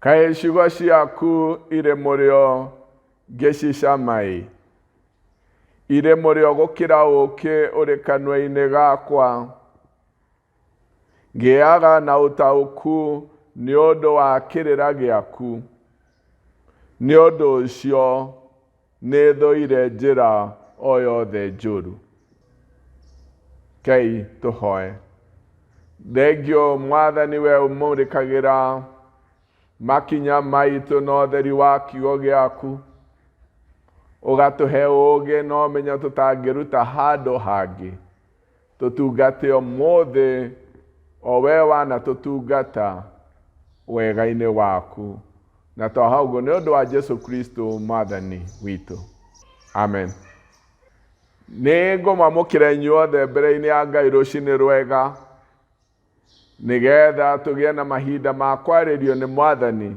Kaĩ ciugo ciaku irĩ mũrĩo ngĩcicama-ĩ, irĩ mũrĩo gũkĩra ũũkĩ ũrĩ kanua-inĩ gakwa. Ngĩaga na ũtaũku nĩ ũndũ wa kĩrĩra gĩaku, nĩ ũndũ ũcio nĩ thũire njĩra o yothe njũru. Kei tũhoe. Thengio Mwathani we ũmũrĩkagĩra makinya maitũ na ũtheri wa kiugo gĩaku, ũgatũhe ũũgĩ na ũmenyo tũtangĩruta handũ hangĩ. Tũtungate ũmũthĩ o we wanatũtungata wega-inĩ waku. Na twahoya ũguo nĩ ũndũ wa Jesu Kristo Mwathani witũ. Amen. Nĩ ngũmwamũkĩra inyuothe mbere-inĩ ya Ngai rũcinĩ rwega, nĩgetha tũgĩe na mahinda ma kwarĩrio nĩ Mwathani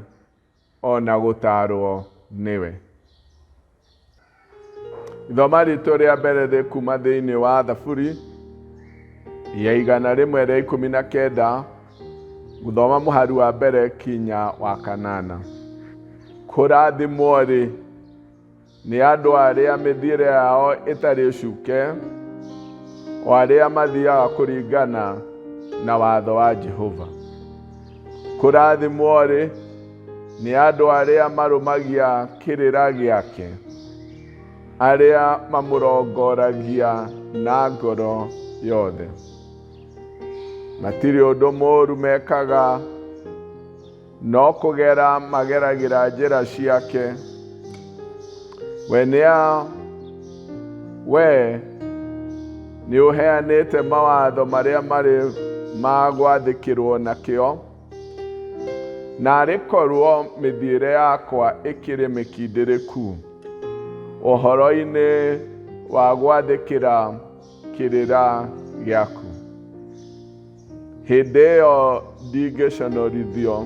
o na gũtaarwo nĩwe. Ithoma ritũ rĩa mbere rĩ kuma thĩinĩ wa Thaburi ya 119, gũthoma mũhari wa mbere kinya wa kanana. Kũrathimwo-rĩ, nĩ andũ arĩa mĩthiĩre yao ĩtarĩ ũcuke, o arĩa mathiaga kũringana na watho wa Jehova. Kũrathimwo-rĩ, nĩ andũ arĩa marũmagia kĩrĩra gĩake, arĩa mamũrongoragia na ngoro yothe. Matirĩ ũndũ mũũru mekaga, no kũgera mageragĩra njĩra ciake. We we nĩ ũheanĩte mawatho marĩa marĩ ma gwathĩkĩrwo na kĩo, naarĩ korwo mĩthiĩre yakwa ĩkĩrĩ mĩkindĩrĩku ũhoro-inĩ wa gwathĩkĩra kĩrĩra gĩaku. Hĩndĩ ĩyo ndingĩconorithio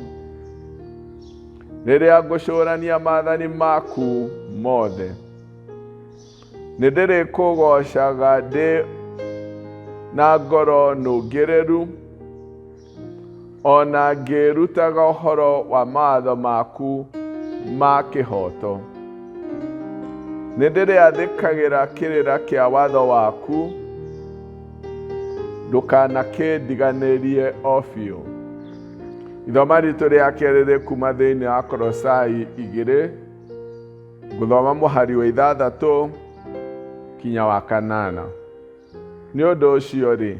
rĩrĩa ngũcũrania maathani maku mothe. Nĩ ndĩrĩkũgoocaga ndĩ na ngoro nũngĩrĩru, o na ngĩĩrutaga ũhoro wa mawatho maku ma kĩhooto. Nĩ ndĩrĩathĩkagĩra kĩrĩra kĩa watho waku, ndũkanakĩndiganĩrie o biũ. Ithoma ritũ rĩa kerĩ rĩ kuma thĩinĩ wa Kolosai 2, ngũthoma mũhari wa 6 kinya wa 8. Nĩ ũndũ ũcio-rĩ,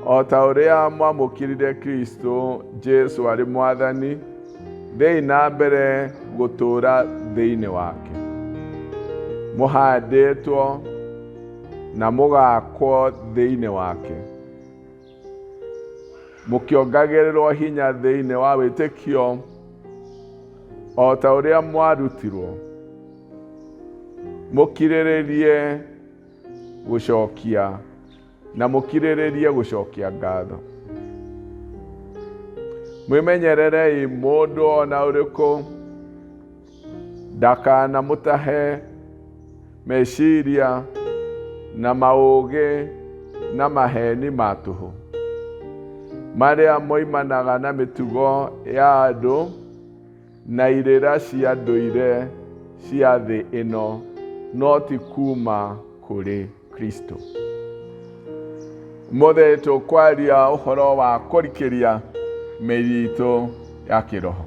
o ta ũrĩa mwamũkĩrire Kristo Jesu arĩ Mwathani, thiĩi na mbere gũtũũra thĩinĩ wake, mũhandĩtwo na mũgaakwo thĩinĩ wake, mũkĩongagĩrĩrwo hinya thĩinĩ wa wĩtĩkio o ta ũrĩa mwarutirwo, mũkirĩrĩrie gũcokia na mũkirĩrĩrie gũcokia ngatho. Mwĩmenyererei mũndũ o na ũrĩkũ ndakanamũtahe meciria na maũgĩ na maheni ma tũhũ marĩa moimanaga na mĩtugo ya andũ na irĩra cia ndũire cia thĩ ĩno, no ti kuuma kũrĩ Kristo. Ũmũthĩ tũkwaria ũhoro wa kũrikĩria mĩri itũ ya kĩroho.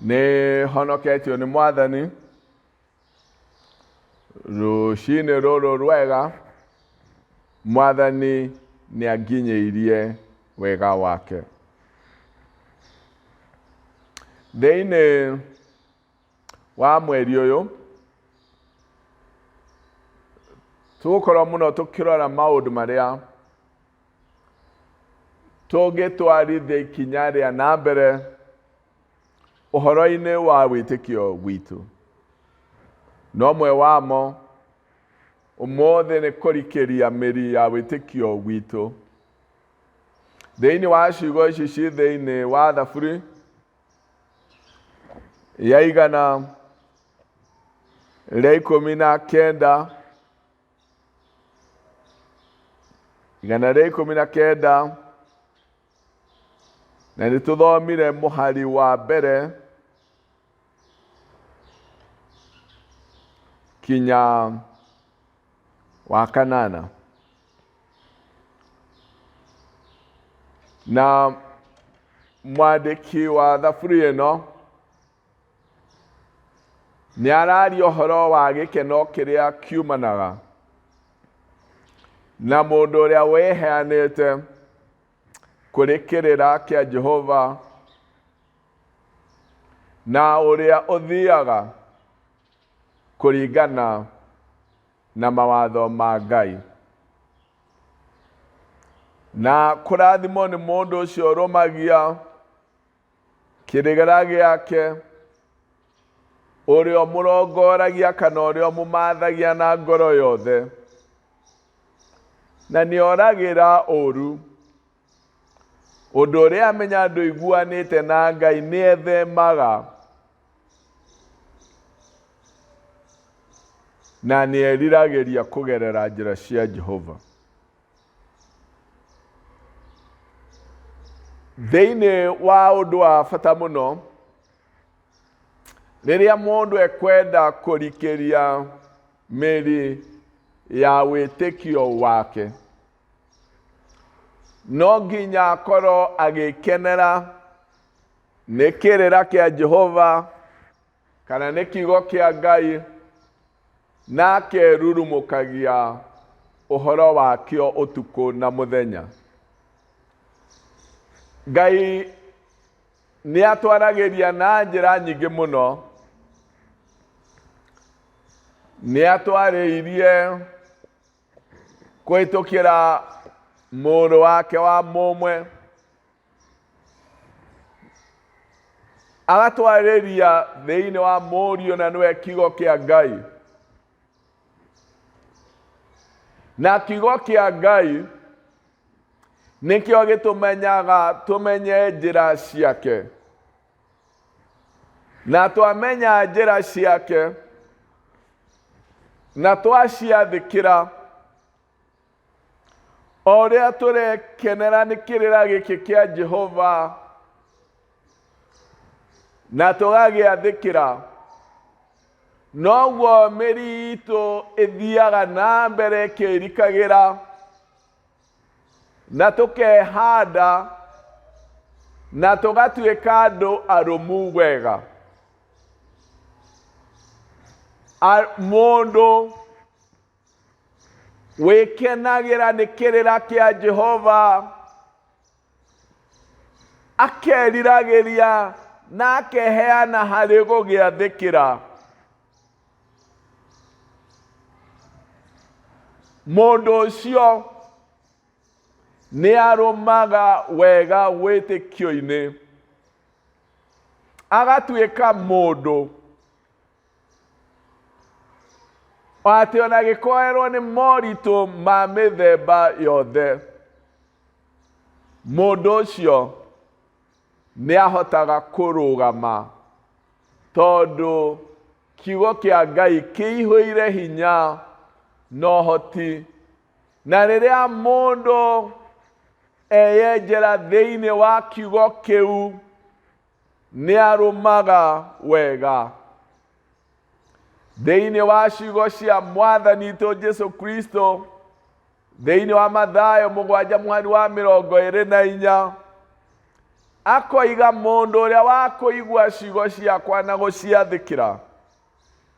Nĩ honoketio nĩ Mwathani rũcinĩ rũrũ rwega, Mwathani nĩ anginyĩirie wega wake. Thĩinĩ wa mweri ũyũ tũgũkorwo mũno tũkĩrora maũndũ marĩa tũngĩtwarithia ikinya rĩa na mbere ũhoro-inĩ wa wĩtĩkio witũ. Na ũmwe wamo ũmũthĩ nĩ kũrikĩria mĩri ya wĩtĩkio witũ. Thĩinĩ wa ciugo ici ci thĩinĩ wa Thaburi ya 119, 119 Na nĩ tũthomire mũhari wa mbere kinya wa kanana. Na mwandĩki wa thaburi ĩno nĩ araria ũhoro wa gĩkeno kĩrĩa kiumanaga na mũndũ ũrĩa wĩheanĩte kũrĩ kĩrĩra kĩa Jehova na ũrĩa ũthiaga kũringana na mawatho ma Ngai. Na kũrathimwo nĩ mũndũ ũcio ũrũmagia kĩrĩra gĩake, ũrĩa ũmũrongoragia kana ũrĩa ũmũmathagia na ngoro yothe, na nĩ oragĩra ũru. Ũndũ ũrĩa amenya ndũiguanĩte na Ngai nĩ ethemaga na nĩ eriragĩria kũgerera njĩra cia Jehova. Thĩinĩ wa ũndũ wa bata mũno, rĩrĩa mũndũ ekwenda kũrikĩria mĩri ya wĩtĩkio wake, no nginya akorwo agĩkenera nĩ kĩrĩra kĩa Jehova kana nĩ kiugo kĩa Ngai na akerurumũkagia ũhoro wakĩo ũtukũ na mũthenya. Ngai nĩ atwaragĩria na njĩra nyingĩ mũno. Nĩ atwarĩirie kũhĩtũkĩra mũrũ wake wa mũmwe agatwarĩria thĩinĩ wa mũriũ na nĩwe kiugo kĩa Ngai. Na kiugo kĩa Ngai nĩkĩo gĩtũmenyaga tũmenye njĩra ciake. Na twamenya njĩra ciake na twaciathĩkĩra, o ũrĩa tũrekenera nĩ kĩrĩra gĩkĩ kĩa Jehova na tũgagĩathĩkĩra, noguo mĩri itũ ĩthiaga na mbere ĩkĩrikagĩra na tũkehanda na tũgatuĩka andũ arũmu wega. Mũndũ wĩkenagĩra nĩ kĩrĩra kĩa Jehova akeriragĩria na akeheana harĩ gũgĩathĩkĩra. Mũndũ ũcio nĩ arũmaga wega wĩtĩkio-inĩ, agatuĩka mũndũ atĩ ona gĩkoerwo nĩ moritũ ma mĩthemba yothe, mũndũ ũcio nĩ ahotaga kũrũgama tondũ kiugo kĩa Ngai kĩihũire hinya na ũhoti. Na rĩrĩa mũndũ eyenjera thĩinĩ wa kiugo kĩu, nĩ arũmaga wega. Thĩinĩ wa ciugo cia Mwathani witũ Jesu Kristo, thĩinĩ wa Mathayo mũgwanja mũhari wa mĩrongo ĩrĩ na inya, akoiga mũndũ ũrĩa wa kũigua ciugo ciakwa na gũciathĩkĩra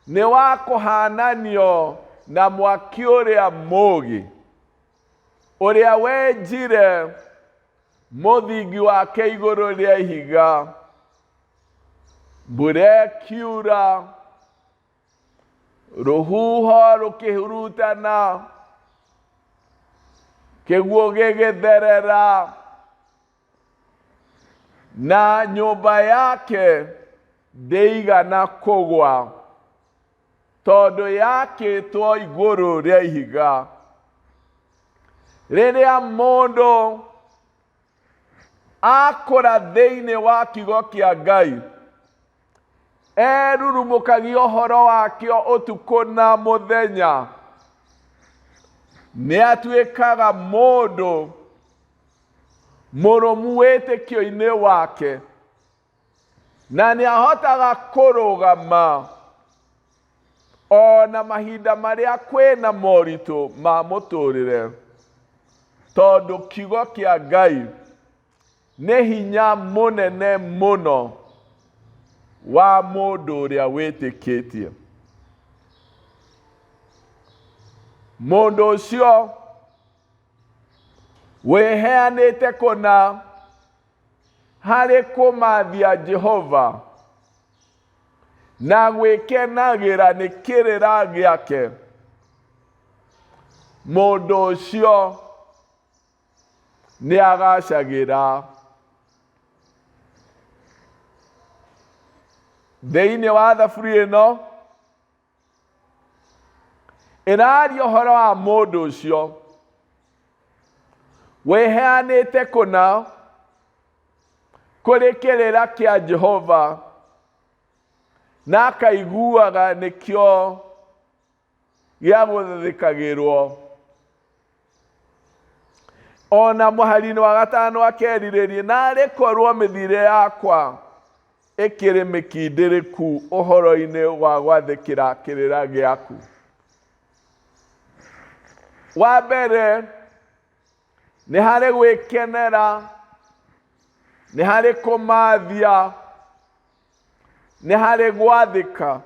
nĩ wa kũhananio na mwaki ũrĩa mũũgĩ, ũrĩa wenjire mũthingi wake igũrũ rĩa ihiga. Mbura ĩkiura, rũhuho rũkĩhurutana, kĩguũ gĩgĩtherera, na nyũmba yake ndĩigana kũgwa, tondũ yakĩtwo igũrũ rĩa ihiga. Rĩrĩa mũndũ akũra thĩinĩ wa kiugo kĩa Ngai, erurumũkagia ũhoro wakĩo ũtukũ na mũthenya, nĩ atuĩkaga mũndũ Mũrũmu wĩtĩkio-inĩ wake na nĩ ahotaga kũrũgama ona mahinda marĩa kwĩna moritũ ma mũtũrĩre tondũ kiugo kĩa Ngai nĩ hinya mũnene mũno wa mũndũ ũrĩa wĩtĩkĩtie. Mũndũ ũcio wĩheanĩte kũna harĩ kũmathia Jehova na gwĩkenagĩra nĩ kĩrĩra gĩake, mũndũ ũcio nĩ agacagĩra. Thĩinĩ wa thaburi ĩno ĩraria ũhoro wa mũndũ ũcio wĩheanĩte kũna kũrĩ kĩrĩra kĩa Jehova na akaiguaga nĩkĩo gĩa gũthĩkagĩrwo. Ona mũhari-inĩ wa gatano akerirĩria narĩ korwo mĩthiĩre yakwa ĩkĩrĩ mĩkindĩrĩku ũhoro-inĩ wa gwathĩkĩra kĩrĩra gĩaku. Wa mbere nĩ harĩ gwĩkenera, nĩ harĩ kũmathia, nĩ harĩ gwathĩka,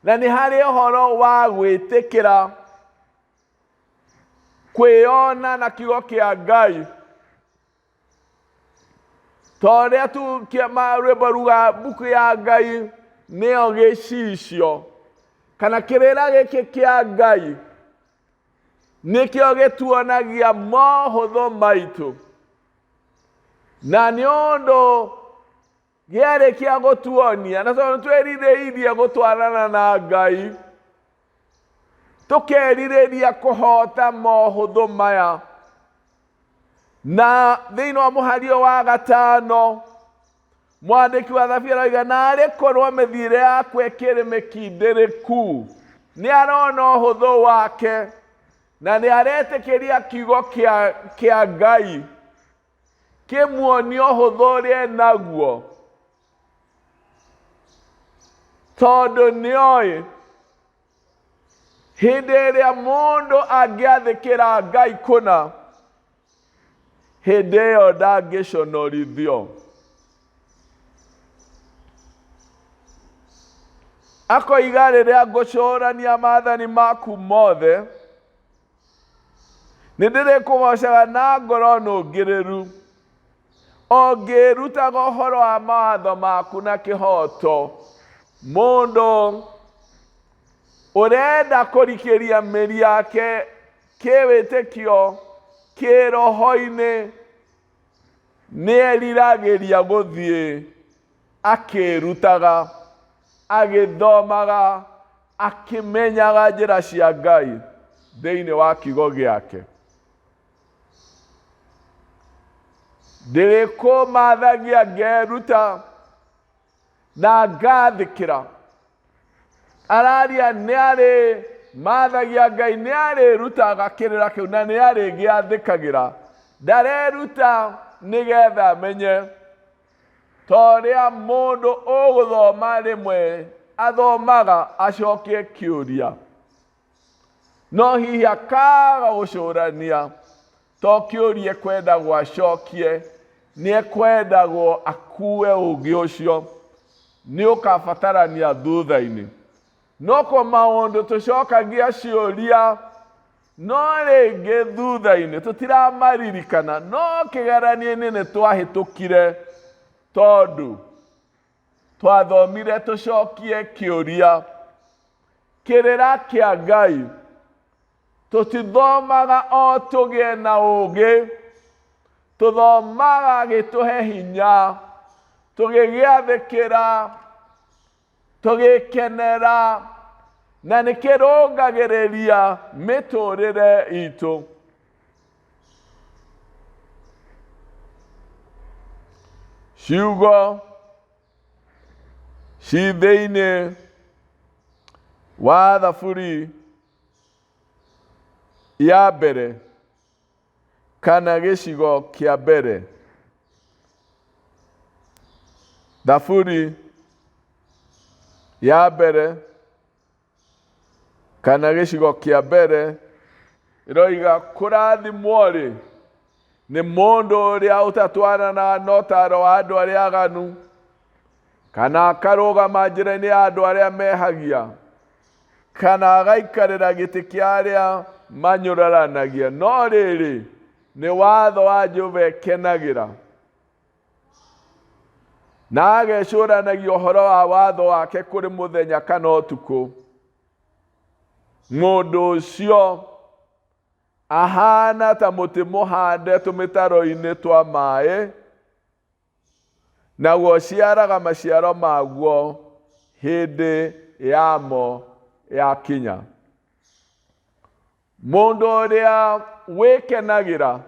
na nĩ harĩ ũhoro wa gwĩtĩkĩra kwĩyona na kiugo kĩa Ngai ta ũrĩa tu rwĩmbo ruga mbuku ya Ngai nĩyo gĩcicio kana kĩrĩra gĩkĩ kĩa Ngai nĩkĩo gĩtuonagia mohũthũ maitũ na nĩ ũndũ gĩarĩkia gũtuonia na tondũ twĩrirĩirie gũtwarana na Ngai tũkerirĩria kũhota mohũthũ maya na thĩinĩ wa mũhari ũyũ wa gatano mwandĩki wa thaburi aroiga narĩ korwo mĩthiĩre yakwa ĩkĩrĩ mĩkindĩrĩku nĩ arona ũhũthũ wake na nĩ aretĩkĩria kiugo kĩa, kĩa Ngai kĩmuonie ũhũthũ ũrĩa enaguo tondũ nĩoĩ hĩndĩ ĩrĩa mũndũ angĩathĩkĩra Ngai kũna hĩndĩ ĩyo ndangĩconorithio. Akoiga rĩrĩa ngũcũrania maathani maku mothe nĩ ndĩrĩkũgoocaga na ngoro nũngĩrĩru o ngĩĩrutaga ũhoro wa mawatho maku na kĩhooto. Mũndũ ũrenda kũrikĩria mĩri yake kĩwĩtĩkio kĩroho-inĩ nĩ eriragĩria gũthiĩ akĩĩrutaga, agĩthomaga, akĩmenyaga njĩra cia Ngai thĩinĩ wa kiugo gĩake. Ndĩrĩkũmathagia ngeruta na ngathĩkĩra. Araria nĩ arĩ mathagia Ngai nĩ arĩrutaga kĩrĩra kĩu na nĩ arĩgĩathĩkagĩra. Ndareruta nĩgetha amenye ta ũrĩa mũndũ ũgũthoma rĩmwe athomaga acokie kĩũria no hihi akaga gũcũrania to kĩũria ekwendagwo acokie nĩ ekwendagwo akue ũngĩ ũcio nĩ ũkabatarania thutha-inĩ no kwa maũndũ tũcokagia ciũria no rĩngĩ thutha-inĩ tũtiramaririkana no kĩgeranio-inĩ nĩ twahĩtũkire tondũ twathomire tũcokie kĩũria kĩrĩra kĩa Ngai tũtithomaga o tũgĩe na ũũgĩ tũthomaga gĩtũhe hinya tũgĩgĩathĩkĩra tũgĩkenera na nĩ kĩrũngagĩrĩria mĩtũrĩre itũ ciugo ci thĩinĩ wa thaburi ya mbere. kana gĩcigo kĩa mbere. Thaburi ya mbere kana gĩcigo kĩa mbere ĩroiga kũrathimwo-rĩ nĩ mũndũ ũrĩa ũtatwaranaga na ũtaaro wa andũ arĩa aganu kana akarũgama njĩra-inĩ ya andũ arĩa mehagia kana agaikarĩra gĩtĩ kĩa arĩa manyũraranagia no rĩrĩ nĩ watho wa Jehova ekenagĩra na agecũranagia ũhoro wa watho wake kũrĩ mũthenya kana ũtukũ. Mũndũ ũcio ahana ta mũtĩ mũhande tũmĩtaro-inĩ twa maĩ, naguo ũciaraga maciaro maguo hĩndĩ yamo yakinya. Mũndũ ũrĩa wĩkenagĩra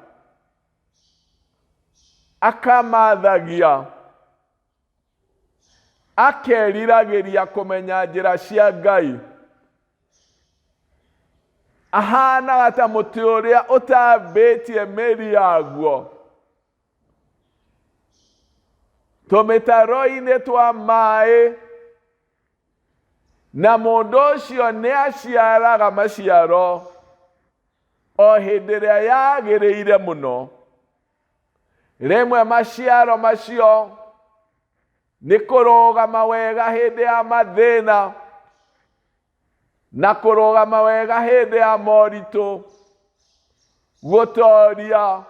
akamathagia akeriragĩria kũmenya njĩra cia Ngai ahanaga ta mũtĩ ũrĩa ũtambĩtie mĩri yaguo tũmĩtaro-inĩ twa maĩ na mũndũ ũcio nĩ aciaraga maciaro o hĩndĩ ĩrĩa yagĩrĩire mũno. Rĩmwe maciaro macio nĩ kũrũgama wega hĩndĩ ya mathĩna na kũrũgama wega hĩndĩ ya moritũ, gũtoria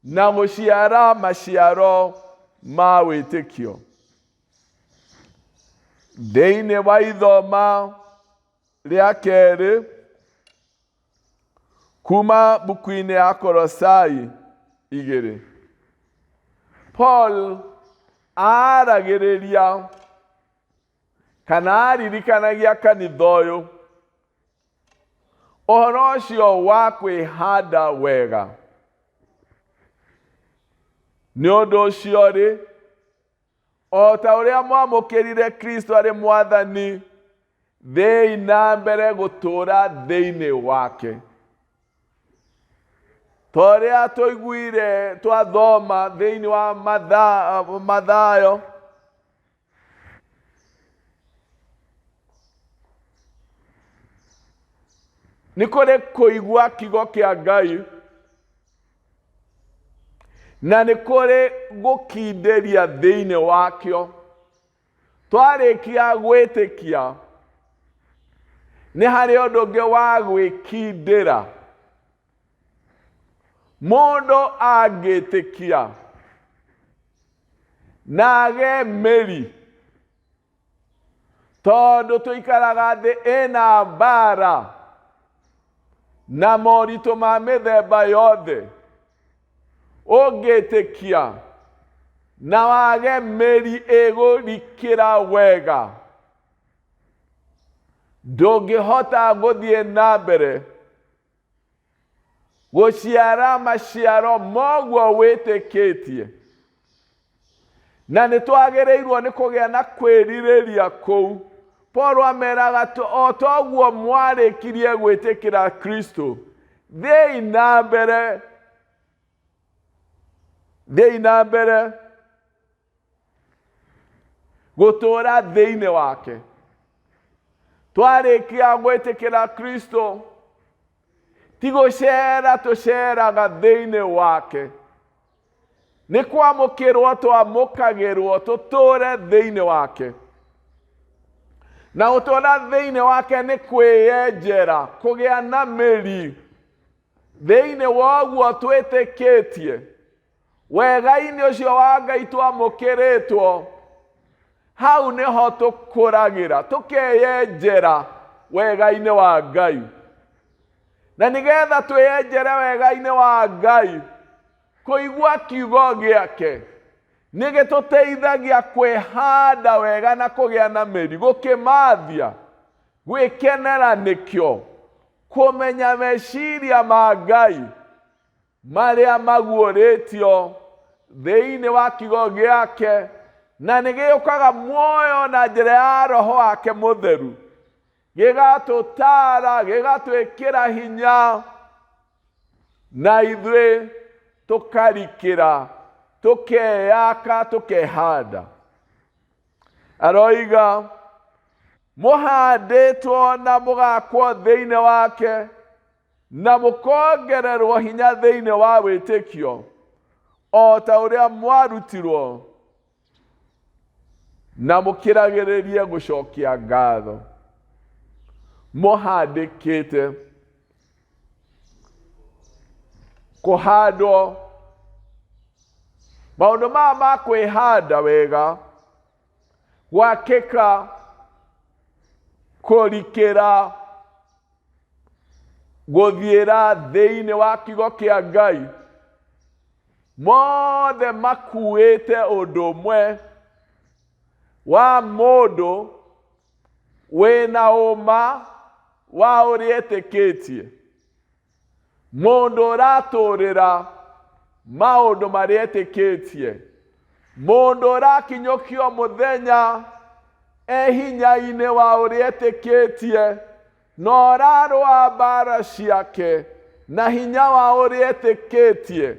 na gũciara maciaro ma wĩtĩkio. Thĩinĩ wa ithoma rĩa kerĩ kuma mbuku-inĩ ya Kolosai igĩrĩ, Paul aragĩrĩria kana aririkanagia kanitha ũyũ ũhoro ũcio wa kwĩhanda wega. Nĩ ũndũ ũcio rĩ, o ta ũrĩa mwamũkĩrire Kristo arĩ mwathani, thiĩi na mbere gũtũũra thĩinĩ wake. Ta ũrĩa tũiguire twathoma thĩinĩ wa Mathayo, nĩ kũrĩ kũigua kiugo kĩa Ngai na nĩ kũrĩ gũkindĩria thĩinĩ wakĩo. Twarĩkia gwĩtĩkia nĩ harĩ ũndũ ũngĩ wa gwĩkindĩra. Mũndũ angĩtĩkia na age mĩri, tondũ tũikaraga thĩ ĩna mbara na moritũ ma mĩthemba yothe, ũngĩtĩkia na wage mĩri ĩgũrikĩra wega, ndũngĩhota gũthiĩ na mbere gũciara maciaro moguo wĩtĩkĩtie. Na nĩ twagĩrĩirwo nĩ kũgĩa na kwĩrirĩria kũu. Paul ameraga o toguo mwarĩkirie gwĩtĩkĩra Kristo, thiĩi na mbere, thiĩi na mbere gũtũũra thĩinĩ wake. Twarĩkia gwĩtĩkĩra Kristo, ti gũcera tũceraga thĩinĩ wake, nĩ kwamũkĩrwo twamũkagĩrwo tũtũũre thĩinĩ wake. Na gũtũũra thĩinĩ wake nĩ kwĩyenjera, kũgĩa na mĩri thĩinĩ wa ũguo twĩtĩkĩtie. Wega-inĩ ũcio wa Ngai twamũkĩrĩtwo, hau nĩho tũkũragĩra, tũkeyenjera wega-inĩ wa Ngai. Na nĩgetha twĩyenjere wega-inĩ wa Ngai, kũigua kiugo gĩake nĩ gĩtũteithagia kwĩhanda wega na kũgĩa na mĩri, gũkĩmathia, gwĩkenera nĩkĩo, kũmenya meciria ma Ngai marĩa maguũrĩtio thĩinĩ wa kiugo gĩake, na nĩ gĩũkaga muoyo na njĩra ya Roho wake Mũtheru, gĩgatũtaara, gĩgatwĩkĩra hinya Na ithuĩ tũkarikĩra, tũkeyaka, tũkehanda. Aroiga, mũhandĩtwo na mũgakwo thĩinĩ wake, na mũkongererwo hinya thĩinĩ wa wĩtĩkio, o ta ũrĩa mwarutirwo, na mũkĩragĩrĩrie gũcokia ngatho. Mũhandĩkĩte kũhandwo maũndũ maya ma kwĩhanda wega, gwakĩka, kũrikĩra, gũthiĩra thĩinĩ wa kiugo kĩa Ngai, mothe makuĩte ũndũ ũmwe wa mũndũ wĩna ũma wa ũrĩa etĩkĩtie. Mũndũ ũratũrĩra maũndũ marĩa etĩkĩtie. Mũndũ ũrakinyũkio mũthenya e hinya-inĩ wa ũrĩa etĩkĩtie na ũrarũa mbara ciake na hinya wa ũrĩa etĩkĩtie,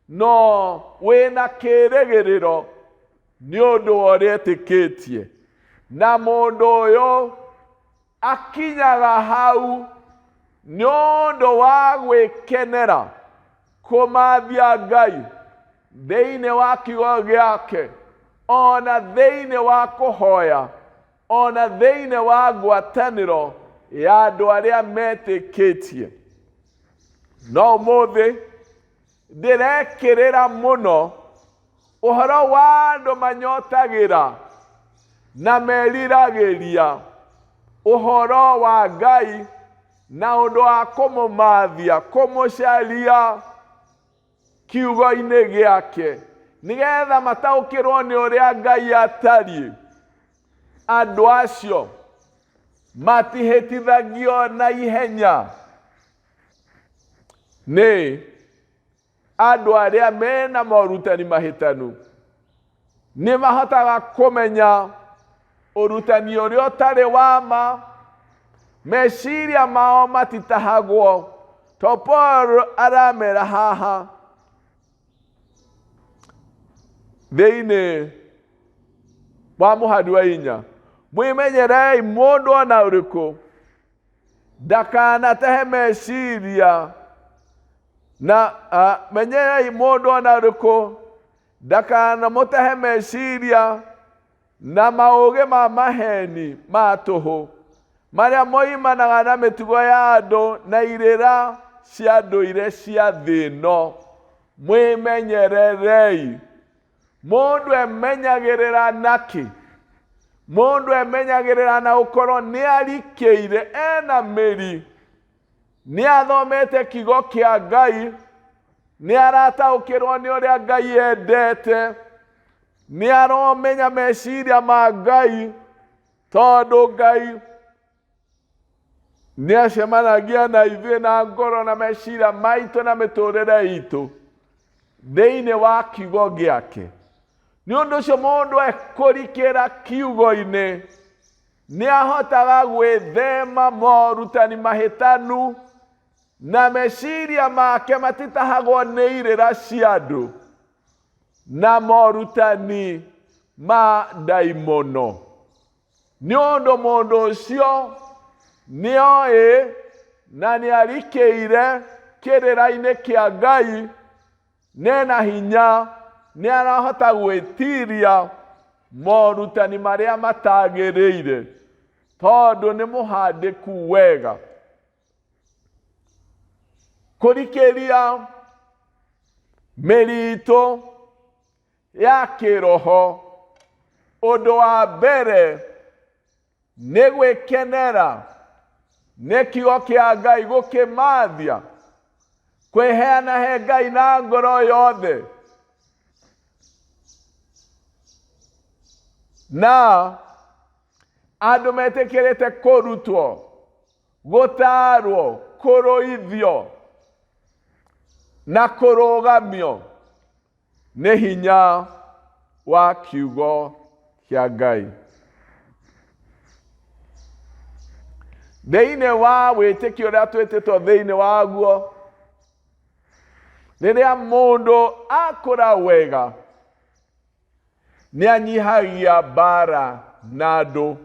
no wĩna kĩrĩgĩrĩro nĩ ũndũ wa ũrĩa etĩkĩtie. Na mũndũ ũyũ akinyaga hau nĩ ũndũ wa gwĩkenera kũmathia Ngai thĩinĩ wa kiugo gĩake, ona thĩinĩ wa kũhoya, ona thĩinĩ wa ngwatanĩro ya andũ arĩa metĩkĩtie. No ũmũthĩ ndĩrekĩrĩra mũno ũhoro wa andũ manyotagĩra na meriragĩria ũhoro wa Ngai na ũndũ wa kũmũmathia, kũmũcaria kiugo-inĩ gĩake, nĩgetha mataũkĩrwo nĩ ũrĩa Ngai atariĩ. Andũ acio matihĩtithagio na ihenya nĩ andũ arĩa mena morutani mahĩtanu. Nĩ mahotaga kũmenya ũrutani ũrĩa ũtarĩ wa ma, meciria mao matitahagwo. To Paul aramera haha thĩinĩ wa mũhari wa inya, mwĩmenyerei mũndũ ona ũrĩkũ ndakanatehe meciria na menyerei mũndũ ona ũrĩkũ ndakanamũtehe meciria na maũgĩ ma maheni ma tũhũ marĩa moimanaga na mĩtugo ya andũ na irĩra cia ndũire cia thĩ ĩno. Mwĩmenyererei. Mũndũ emenyagĩrĩra nakĩ? Mũndũ emenyagĩrĩra na gũkorwo nĩ arikĩire, ena mĩri, nĩ athomete kiugo kĩa Ngai, nĩ arataũkĩrwo nĩ ũrĩa Ngai endete, nĩ aromenya meciria ma Ngai, tondũ Ngai nĩ acemanagia na ithuĩ na ngoro na meciria maitũ na mĩtũrĩre itũ thĩinĩ wa kiugo gĩake. Nĩ ũndũ ũcio mũndũ ekũrikĩra kiugo-inĩ nĩ ahotaga gwĩthema morutani mahĩtanu na meciria make matitahagwo nĩ irĩra cia andũ na morutani ma ndaimono. Nĩ ũndũ mũndũ ũcio nĩ oĩ na nĩ arikĩire kĩrĩra-inĩ kĩa Ngai, nena hinya, nĩ arahota gwĩtiria morutani marĩa matagĩrĩire, tondũ nĩ mũhandĩku wega. Kũrikĩria mĩri itũ ya kĩroho, ũndũ wa mbere nĩ gwĩkenera nĩ kiugo kĩa Ngai, gũkĩmathia, kwĩheana he Ngai na ngoro yothe, na andũ metĩkĩrĩte kũrutwo, gũtaarwo, kũrũithio na kũrũgamio nĩ hinya wa kiugo kĩa Ngai. Thĩinĩ wa wĩtĩkio ũrĩa twĩtĩtwo thĩinĩ waguo, Rĩrĩa mũndũ akũra wega, nĩ anyihagia mbara na andũ.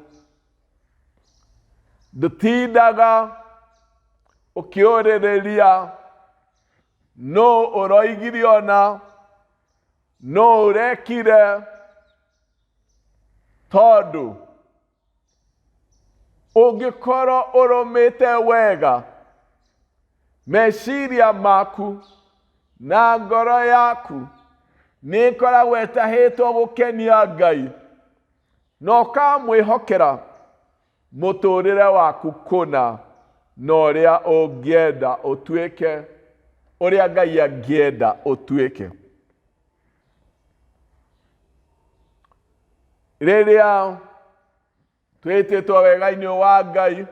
Ndũtindaga ũkĩũrĩrĩria nũ ũroigire ũna, nũ ũrekire, tondũ ũngĩkorwo ũrũmĩte wega meciria maku na ngoro yaku nĩ ĩkoragwo ĩtahĩtwo gũkenia Ngai na ũkamwĩhokera mũtũrĩre waku kũna na ũrĩa ũngĩenda ũtuĩke ũrĩa Ngai angĩenda ũtuĩke. Rĩrĩa twĩtĩtwo wega-inĩ wa Ngai,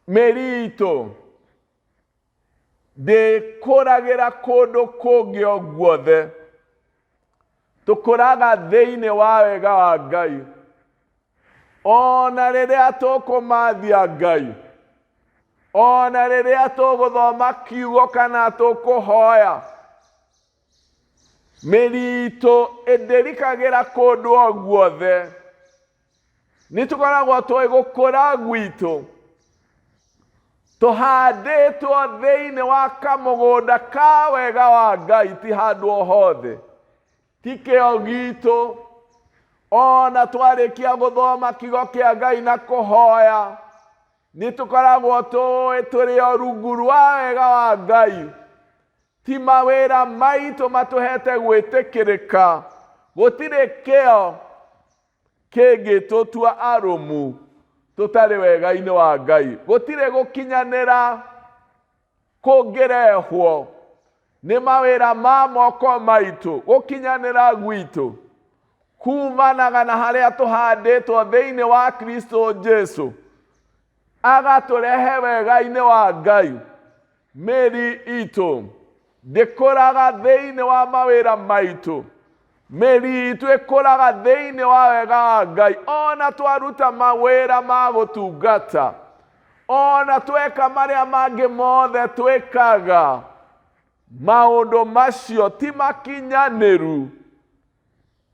mĩri itũ ndĩkũragĩra kũndũ kũngĩ o guothe. Tũkũraga thĩinĩ wa wega wa Ngai. Ona rĩrĩa tũkũmathia Ngai, ona rĩrĩa tũgũthoma kiugo kana tũkũhoya, mĩri itũ ĩndĩrikagĩra kũndũ o guothe. Nĩ tũkoragwo tũĩ gũkũra gwitũ tũhandĩtwo thĩinĩ wa kamũgũnda ka wega wa Ngai, ti handũ o hothe, ti kĩo gitũ. Ona twarĩkia gũthoma kiugo kĩa Ngai na kũhoya, nĩ tũkoragwo tũĩ tũrĩ o rungu rwa wega wa Ngai. Ti mawĩra maitũ matũhete gwĩtĩkĩrĩka, gũtirĩ kĩo kĩngĩtũtua arũmu tũtarĩ wega-inĩ wa Ngai. Gũtirĩ gũkinyanĩra kũngĩrehwo nĩ mawĩra ma moko maitũ. Gũkinyanĩra gwitũ kumanaga na harĩa tũhandĩtwo thĩinĩ wa Kristo Jesu, agatũrehe wega-inĩ wa Ngai. Mĩri itũ ndĩkũraga thĩinĩ wa mawĩra maitũ, mĩri itũ ĩkũraga thĩinĩ wa wega wa Ngai. Ona twaruta mawĩra ma gũtungata, ona tweka marĩa mangĩ mothe twĩkaga, maũndũ macio ti makinyanĩru.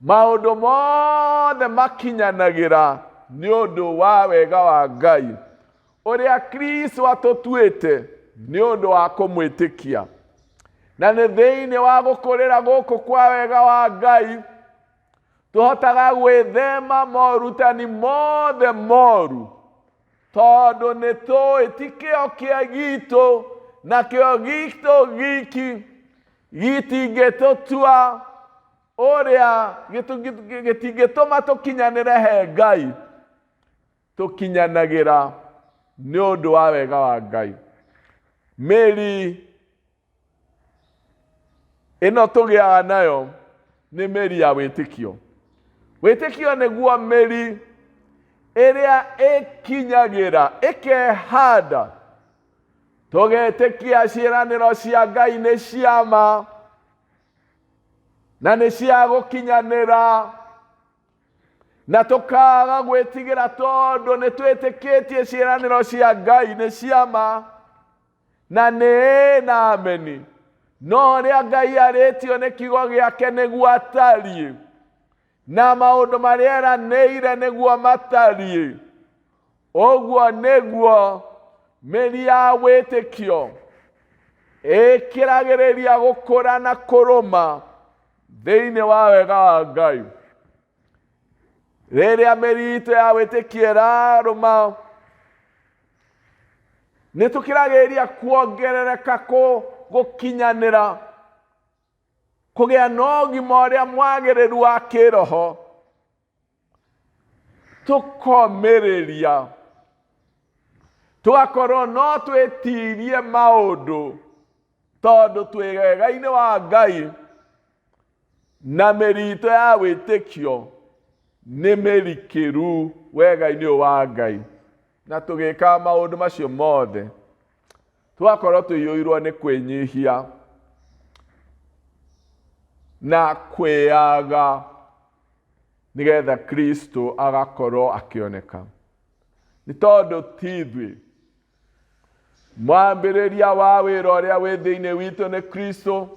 Maũndũ mothe makinyanagĩra nĩ ũndũ wa wega wa Ngai ũrĩa Kristo atũtuĩte nĩ ũndũ wa kũmwĩtĩkia. Na nĩ thĩinĩ wa gũkũrĩra gũkũ kwa wega wa Ngai tũhotaga gwĩthema morutani mothe moru, tondũ nĩ tũĩ ti kĩo kĩa gitũ na kĩo gitũ giki gitingĩtũtua ũrĩa gĩtingĩtũma tũkinyanĩre he Ngai. Tũkinyanagĩra nĩ ũndũ wa wega wa Ngai. Mĩri ĩno tũgĩaga nayo nĩ mĩri ya wĩtĩkio. Wĩtĩkio nĩguo mĩri ĩrĩa ĩkinyagĩra ĩkehanda. Tũgetĩkia ciĩranĩro cia Ngai nĩ cia ma na nĩ cia gũkinyanĩra, na tũkaga gwĩtigĩra tondũ nĩ twĩtĩkĩtie ciĩranĩro cia Ngai nĩ cia ma na nĩ ĩĩ na ameni. No ũrĩa Ngai arĩtio nĩ kiugo gĩake nĩguo atariĩ, na maũndũ marĩa eranĩire nĩguo matariĩ. Ũguo nĩguo mĩri ya wĩtĩkio ĩkĩragĩrĩria gũkũra na kũrũma thĩinĩ wa wega wa Ngai. Rĩrĩa mĩri itũ ya wĩtĩkio ĩrarũma, nĩ tũkĩragĩrĩria kuongerereka gũkinyanĩra, kũgĩa na ũgima ũrĩa mwagĩrĩru wa kĩroho, tũkomĩrĩria, tũgakorwo no twĩtirie maũndũ tondũ twĩ wega-inĩ wa Ngai na mĩri itũ ya wĩtĩkio nĩ mĩrikĩru wega-inĩ ũyũ wa Ngai. Na tũgĩka maũndũ macio mothe, tũgakorwo tũiyũirwo nĩ kwĩnyihia na kwĩyaga, nĩgetha Kristo agakorwo akĩoneka. Nĩ tondũ ti ithuĩ. Mwambĩrĩria wa wĩra ũrĩa wĩ thĩinĩ witũ nĩ Kristo,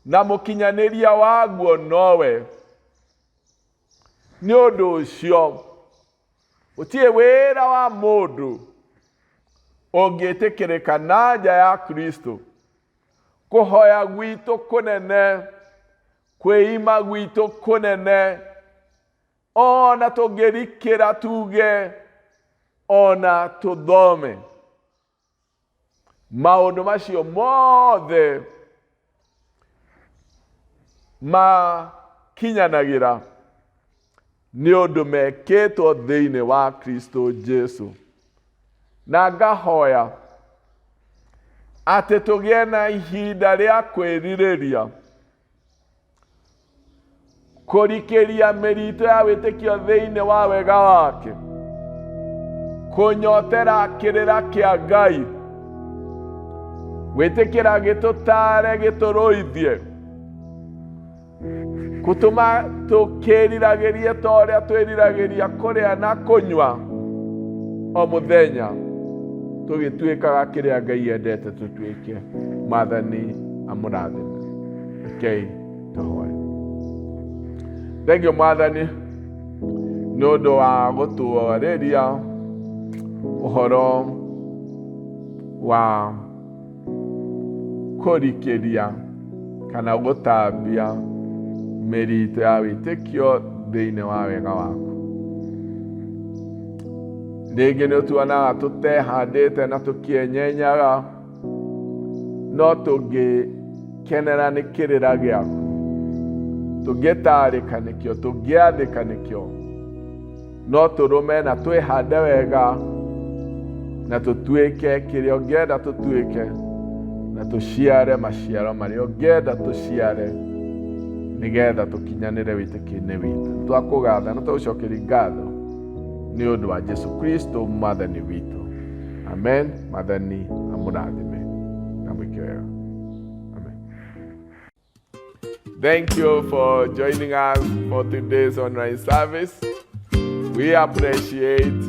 na mũkinyanĩria waguo nowe. Nĩ ũndũ ũcio gũtirĩ wĩra wa mũndũ ũngĩtĩkĩrĩka na nja ya Kristo. Kũhoya gwitũ kũnene, kwĩima gwitũ kũnene, ona tũngĩrikĩra tuge, ona tũthome, maũndũ macio mothe makinyanagĩra nĩ ũndũ mekĩtwo thĩinĩ wa Kristo Jesu. Na ngahoya atĩ tũgĩe na ihinda rĩa kwĩrirĩria kũrikĩria mĩritũ ya wĩtĩkio thĩinĩ wa wega wake, kũnyotera kĩrĩra kĩa Ngai, gwĩtĩkĩra gĩtũtare gĩtũrũithie, gũtũma tũkĩriragĩrie ta ũrĩa twĩriragĩria kũrĩa na kũnyua o mũthenya, tũgĩtuĩkaga kĩrĩa Ngai endete tũtuĩke. Mwathani amũrathime. Rekei tũhoe. Thengiũ Mwathani nĩ ũndũ wa gũtwarĩria ũhoro wa kũrikĩria kana gũtambia mĩritũ ya wĩtĩkio thĩinĩ wa wega waku. Rĩngĩ nĩ ũtuonaga tũtehandĩte na tũkĩenyenyaga, no tũngĩkenera nĩ kĩrĩra gĩaku, tũngĩtarĩka nĩkĩo, tũngĩathĩka nĩkĩo, no tũrũme na twĩhande wega na tũtuĩke kĩrĩa ũngĩenda tũtuĩke, na tũciare maciaro marĩa ũngĩenda tũciare, nĩgetha tũkinyanĩre wĩtĩkio-inĩ witũ. Twakũgatha na twagũcokeria ngatho nĩ ũndũ wa Jesu Kristo Mwathani witũ. Amen. Mwathani amũrathime na mwĩke wega. Amen. Thank you for joining us for today's online service. We appreciate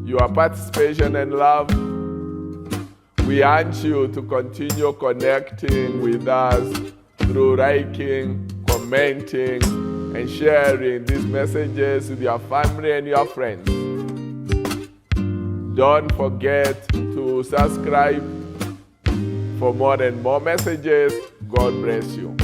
your participation and love. We urge you to continue connecting with us through liking, commenting, and sharing these messages with your family and your friends. Don't forget to subscribe for more and more messages. God bless you.